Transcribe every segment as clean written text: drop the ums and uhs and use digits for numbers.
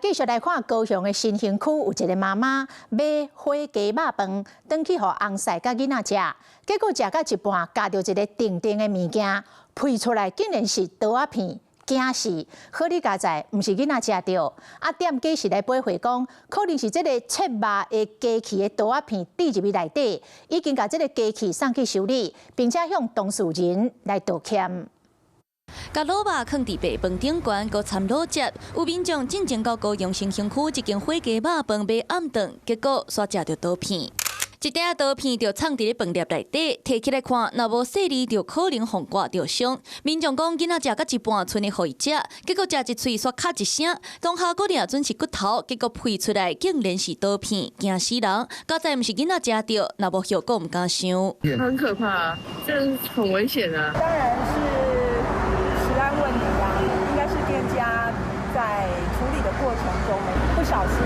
繼續來看高雄的新興區，有一个媽媽買火雞肉飯，轉去予翁婿佮囡仔食，結果食到一半，咬著一个甜甜的物件，噴出來竟然是刀仔片，驚死！好佳哉，毋是囡仔食著，啊店家是來回復講，可能是這个切肉的機器的刀仔片滴入去內底，已經共這个機器送去修理，並且向當事人來道歉。共滷肉囥佇白飯頂懸，閣摻滷汁。有民眾進前到高雄新興區一間火雞肉飯買暗頓，結果煞食著刀片。一塊刀片就藏佇咧飯粒內底，提起來看，若無細膩，就可能予割著傷。民眾講，囡仔食到一半，賰咧予伊食，結果食一喙，煞咔一聲，當下閣掠準是骨頭，結果噴出來竟然是刀片，驚死人！佳哉毋是囡仔食著，若無後果毋敢想。很可怕，這很危險啊！當然是食安問題啊，應該是店家在處理的過程中不小心。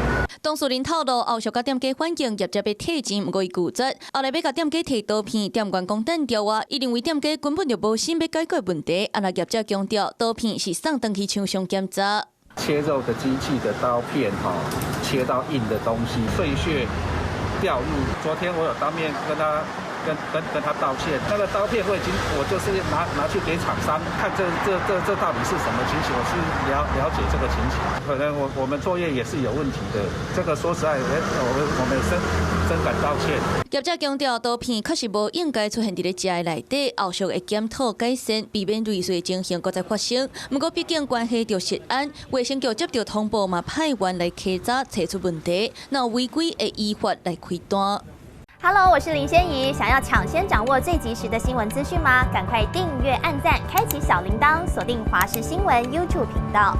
當事人透露，後續共店家反映業者欲退錢，毋過伊拒絕。後來欲共店家提刀片，店員講等著我，伊認為店家根本就無心欲解決問題。啊，若業者強調，刀片是送轉去廠商檢查。切肉的機器的刀片，哈，切到硬的東西，碎屑掉入。昨天我有當面跟他跟他道歉，那個刀片我已經，我就是拿去給廠商看這到底是什麼情形，我是了解這個情形。可能我們作業也是有問題的，這個說實在，我們深感道歉。業者強調，刀片確實無應該出現佇咧食的內底，後續會檢討改善，避免類似的情形閣再發生。毋過，畢竟關係著食安，衛生局接著通報嘛，派員來稽查，查出問題，若有違規會依法來開單。 Hello，我是林仙怡。想要搶先掌握最及時的新聞資訊嗎？趕快訂閱、按讚、開啟小鈴鐺，鎖定華視新聞 YouTube 頻道。